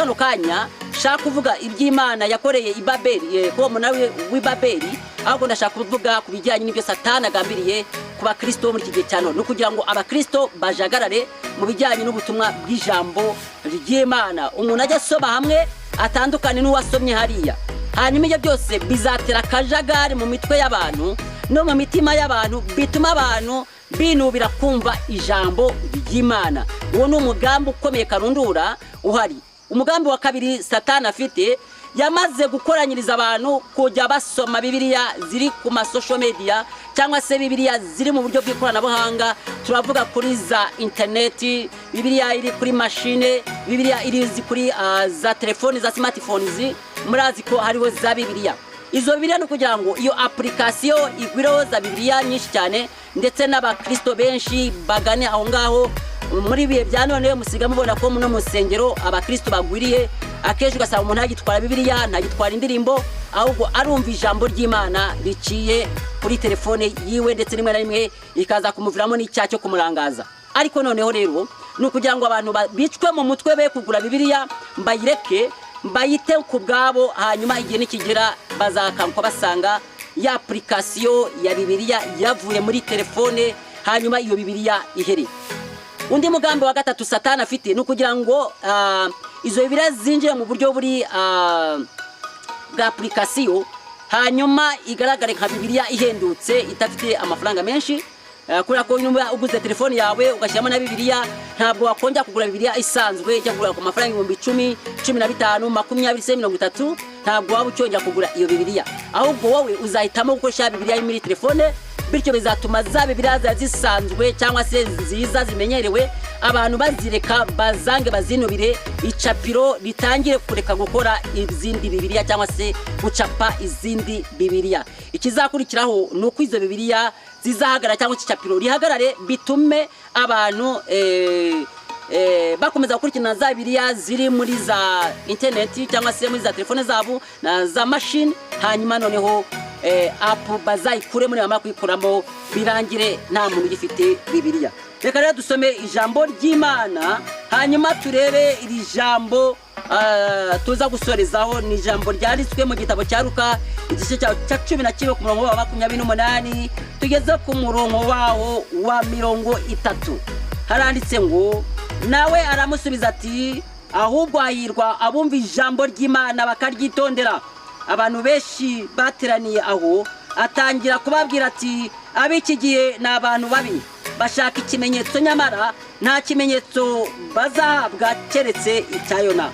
Kano kanya nshaka kuvuga iby'Imana yakoreye i Babeli, kuba umunara w'i Babeli, ahubwo ndashaka kuvuga ku bijyanye n'ibyo Satani agambiriye ku bakristo bo muri iki gihe cya none. Ni ukugira ngo abakristo bajagarare mu bijyanye n'ubutumwa bw'ijambo ry'Imana, umuntu ajya asoma hamwe atandukane n'uwasomye hariya. Hanyuma ibyo byose bizatera akajagari mu mitwe y'abantu no mu mitima y'abantu, bituma abantu binubira kumva ijambo ry'Imana. Uwo ni umugambi ukomeye karundura uhari. Umugambi wa kabiri Satani afite, yamaze gukoranyiriza abantu kujya basoma Bibiliya ziri ku ma social media, cyangwa se Bibiliya ziri mu buryo bw'ikoranabuhanga. Turavuga kuri za interineti, Bibiliya iri kuri mashine, Bibiliya iri kuri za telefoni, za smartphones. Murazi ko hariho za Bibiliya. Izo Bibiliya ni ukugira ngo iyo application igwireho za Bibiliya nyinshi cyane, ndetse n'abakristo benshi bagane aho ngaho. Muri ibihe bya none musiga mubona ko no mu nsengero abakristo bagwiriye. Akenshi ugasanga umuntu ntagitwara Bibiliya, ntagitwara indirimbo, ahubwo arumva ijambo ry'Imana riciye kuri telefone yiwe, ndetse rimwe na rimwe ikaza kumuviramo n'icyaha cyo kumurangaza. Ariko noneho rero ni ukugira ngo abantu bicwe mu mutwe, be kugura Bibiliya, bayireke, bayite ku bwabo. Hanyuma igihe nikigera bazakankwa basanga ya application ya Bibiliya yavuye muri telefone, hanyuma iyo Bibiliya ihere. Undi mugambi wa gatatu Satani afite ni ukugira ngo izo Bibiliya zinjire mu buryo buri bwa application, hanyuma igaragare nka Bibiliya ihendutse, idafite amafaranga menshi. Kubera ko niba uguze telefone yawe ugashyiramo na Bibiliya, ntabwo wakongera kugura Bibiliya isanzwe ijya kugura ku mafaranga 10,000, 15, 20 se 30. Ntabwo waba ucyongera kugura iyo Bibiliya, ahubwo wowe uzahitamo gukoresha Bibiliya iri muri telefone. Bityo bizatuma za Bibiliya ziba zisanzwe cyangwa se nziza zimenyerewe abantu bazireka, bazange, bazinubire, icapiro ritangire kureka gukora izindi Bibiliya cyangwa se gucapa izindi Bibiliya. Ikizakurikiraho ni uko izo Bibiliya zizahagarara cyangwa se icapiro rihagarare, bitume abantu bakomeza gukurikirana za Bibiliya ziri muri za interineti cyangwa se muri za telefone zabo na za mashini. Hanyuma noneho app bazayikuremo, nibamara kuyikuramo birangire nta muntu ugifite Bibiliya. Reka rero dusome ijambo ry'Imana, hanyuma turebe iri jambo tuza gusorezaho. Ni ijambo ryanditswe mu gitabo cya Luka, igice cya 11, ku murongo wa 28 tugeze ku murongo wawo wa 30. Haranditse ngo: "Nawe aramusubiza ati: 'Ahubwo hahirwa abumva ijambo ry'Imana bakaryitondera.' Abantu benshi bateraniye aho, atangira kubabwira ati: 'Ab'iki gihe ni abantu babi, bashaka ikimenyetso, nyamara nta kimenyetso bazahabwa keretse icya Yona.'"